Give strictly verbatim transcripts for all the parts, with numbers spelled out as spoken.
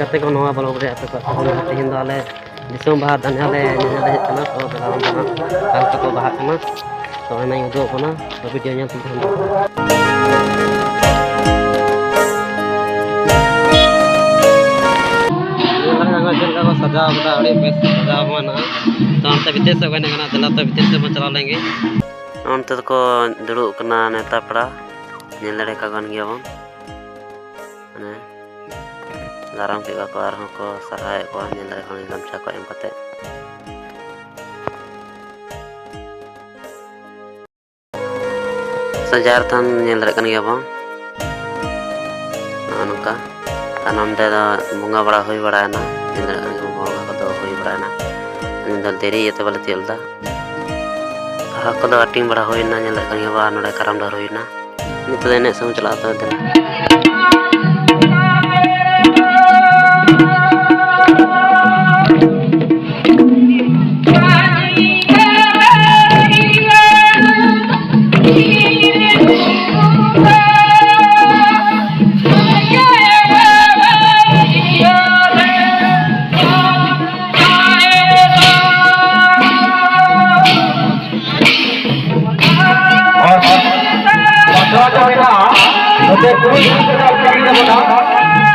ᱜᱟᱛᱮ ᱠᱚ, ᱱᱚᱣᱟ ᱵᱞᱚᱜ ᱨᱮ ᱟᱯᱮ ᱠᱚ ᱛᱮᱦᱮᱧ ᱫᱚ ᱟᱞᱮ ᱫᱤᱥᱚᱢ ᱵᱟᱦᱟ ᱫᱟᱱᱭᱟ ᱞᱮ ᱧᱮᱧᱮᱞ ᱦᱮᱡ ᱠᱟᱱᱟ᱾ ᱛᱚ ᱫᱟᱬᱟᱱ ᱫᱟᱬᱟᱱ ᱚᱠᱟ ᱞᱮᱠᱟ ᱠᱚ ᱵᱟᱦᱟᱜ ᱠᱟᱱᱟ, ᱛᱚ ᱚᱱᱟᱧ ᱩᱫᱩᱜ ᱟᱵᱚᱱᱟ᱾ ᱛᱚ ᱵᱷᱤᱰᱤᱭᱳ ᱧᱮᱞ ᱛᱮᱜᱮ ᱦᱟᱸᱜ᱾ ᱧᱮᱞ ᱫᱟᱲᱮᱭᱟᱜ ᱠᱟᱱᱟ ᱪᱮᱫ ᱞᱮᱠᱟ ᱠᱚ ᱥᱟᱡᱟᱣ ᱠᱟᱫᱟ, ᱟᱹᱰᱤ ᱵᱮᱥ ᱥᱟᱡᱟᱣ ᱢᱮᱱᱟᱜᱼᱟ᱾ ᱛᱚ ᱚᱱᱛᱮ ᱵᱷᱤᱛᱤᱨ ᱥᱮᱫ ᱠᱚ ᱮᱱᱮᱡ ᱠᱟᱱᱟ, ᱫᱮᱞᱟ ᱛᱚ ᱵᱷᱤᱛᱤᱨ ᱥᱮᱫ ᱵᱚᱱ ᱪᱟᱞᱟᱣ ᱞᱮᱱ ᱜᱮ᱾ ᱚᱱᱛᱮ ᱫᱚᱠᱚ ᱫᱩᱲᱩᱵ ᱠᱟᱱᱟ ᱱᱮᱣᱛᱟ ᱯᱮᱲᱟ, ᱧᱮᱞ ᱫᱟᱲᱮ ᱠᱚ ᱠᱟᱱ ᱜᱮᱭᱟ ᱵᱚᱱ᱾ ᱢᱟᱱᱮ ᱫᱟᱨᱟᱢ ᱠᱮᱫ ᱠᱚᱣᱟ ᱠᱚ, ᱟᱨᱦᱚᱸ ᱠᱚ ᱥᱟᱨᱦᱟᱣᱮᱫ ᱠᱚᱣᱟ, ᱧᱮᱞ ᱫᱟᱲᱮ ᱠᱚ ᱜᱟᱢᱪᱷᱟ ᱠᱚ ᱮᱢ ᱠᱟᱛᱮ᱾ ᱥᱮ ᱡᱟᱦᱮᱨ ᱛᱷᱟᱱ ᱧᱮᱞ ᱫᱟᱲᱮᱭᱟᱜ ᱠᱟᱱ ᱜᱮᱭᱟ ᱵᱚᱱ, ᱱᱚᱜᱼᱚ ᱱᱚᱝᱠᱟ᱾ ᱟᱨ ᱱᱚᱱᱛᱮ ᱫᱚ ᱵᱚᱸᱜᱟ ᱵᱟᱲᱟ ᱦᱩᱭ ᱵᱟᱲᱟᱭᱮᱱᱟ, ᱧᱮᱞ ᱫᱟᱲᱮᱭᱟᱜ ᱠᱟᱱ ᱜᱮᱭᱟ ᱵᱚᱱ, ᱵᱚᱸᱜᱟ ᱠᱚᱫᱚ ᱦᱩᱭ ᱵᱟᱲᱟᱭᱮᱱᱟ᱾ ᱟᱹᱞᱤᱧ ᱫᱚ ᱫᱮᱨᱤ ᱤᱭᱟᱹᱛᱮ ᱵᱟᱞᱮ ᱛᱤᱭᱳᱜ ᱞᱮᱫᱟ᱾ ᱵᱟᱦᱟ ᱠᱚᱫᱚ ᱦᱟᱹᱴᱤᱧ ᱵᱟᱲᱟ ᱦᱩᱭᱱᱟ, ᱧᱮᱞ ᱫᱟᱲᱮᱭᱟᱜ ᱠᱟᱱ ᱜᱮᱭᱟ ᱵᱚᱱ, ᱱᱚᱰᱮ ᱠᱟᱨᱟᱢ ᱰᱟᱹᱨ ᱦᱩᱭᱱᱟ᱾ ᱱᱤᱛᱚᱜ ᱫᱚ ᱮᱱᱮᱡ ᱥᱮᱫ ᱵᱚᱱ ᱪᱟᱞᱟᱜᱼᱟ, ᱛᱚᱵᱮ ᱫᱮᱞᱟ᱾ ᱟᱨ ᱵᱟᱯᱞᱟ ᱫᱚ ᱢᱮᱱᱟᱜᱼᱟ, ᱱᱚᱛᱮ ᱠᱩᱲᱤ ᱜᱤᱫᱽᱨᱟᱹ ᱠᱚ ᱠᱟᱹᱢᱤ ᱛᱟᱵᱚᱱᱟ,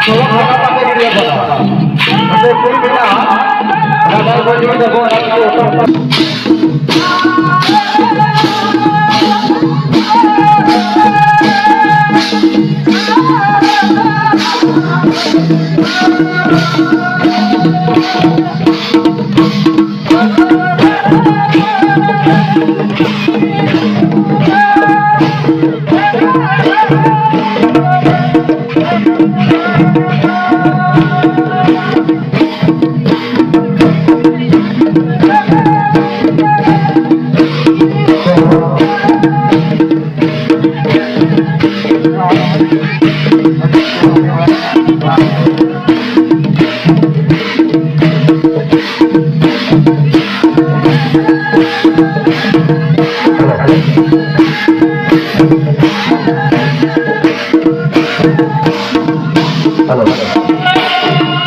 ᱥᱚᱲᱚᱠ ᱦᱟᱱᱟ ᱯᱟᱥᱮ ᱜᱤᱰᱤ ᱟᱠᱟᱫᱟ᱾ ᱱᱚᱛᱮ ᱠᱩᱲᱤ ᱢᱮᱱᱟᱜᱼᱟ, ᱚᱱᱟ ᱫᱟᱨᱮ ᱠᱚ ᱡᱩᱫᱤ ᱫᱮᱵᱚ, ᱚᱱᱟ ᱠᱚ ᱚᱴᱚᱜ Hello.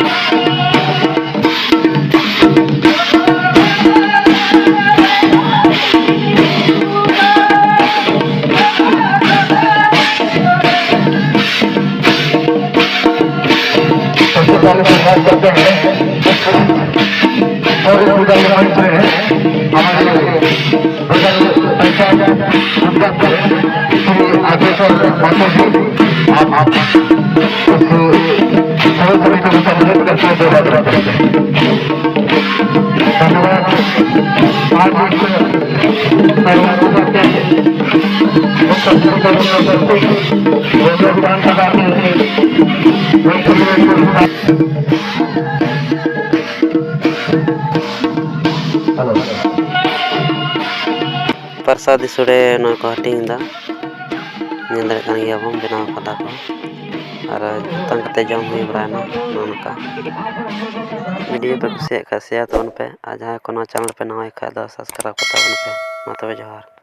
और इस विदाई मंच में हमारे बगल पंचायत उद्यम श्री आगेश्वर माथुर जी, आप, आप उस सदस्य समिति को संबोधित करते हुए दो बात रखते हैं। धन्यवाद। आज इस ᱯᱨᱚᱥᱟᱫᱤ ᱥᱚᱲᱮ ᱱᱚᱣᱟ ᱠᱚ ᱦᱟᱹᱴᱤᱧ ᱮᱫᱟ᱾ ᱧᱮᱞ ᱫᱟᱲᱮᱭᱟᱜ ᱠᱟᱱ ᱜᱮᱭᱟ ᱵᱚᱱ, ᱵᱮᱱᱟᱣ ᱠᱟᱫᱟ ᱠᱚ ᱟᱨ ᱟᱛᱟᱝ ᱠᱟᱛᱮ ᱡᱚᱢ ᱦᱩᱭ ᱵᱟᱲᱟᱭᱮᱱᱟ᱾ ᱱᱚᱜᱼᱚ ᱱᱚᱝᱠᱟ᱾ ᱵᱷᱤᱰᱤᱭᱳ ᱯᱮ ᱠᱩᱥᱤᱭᱟᱜ ᱠᱷᱟᱡ ᱥᱮᱭᱟᱨ ᱛᱟᱵᱚᱱ ᱯᱮ, ᱟᱨ ᱡᱟᱦᱟᱸᱭ ᱠᱚ ᱱᱚᱣᱟ ᱪᱮᱱᱮᱞ ᱯᱮ ᱱᱟᱣᱟᱭ ᱠᱷᱟᱡ ᱫᱚ ᱥᱟᱵᱥᱠᱨᱟᱭᱤᱵ ᱠᱟᱛᱟ ᱵᱚᱱ ᱯᱮ᱾ ᱢᱟ ᱛᱚᱵᱮ ᱡᱚᱦᱟᱨ᱾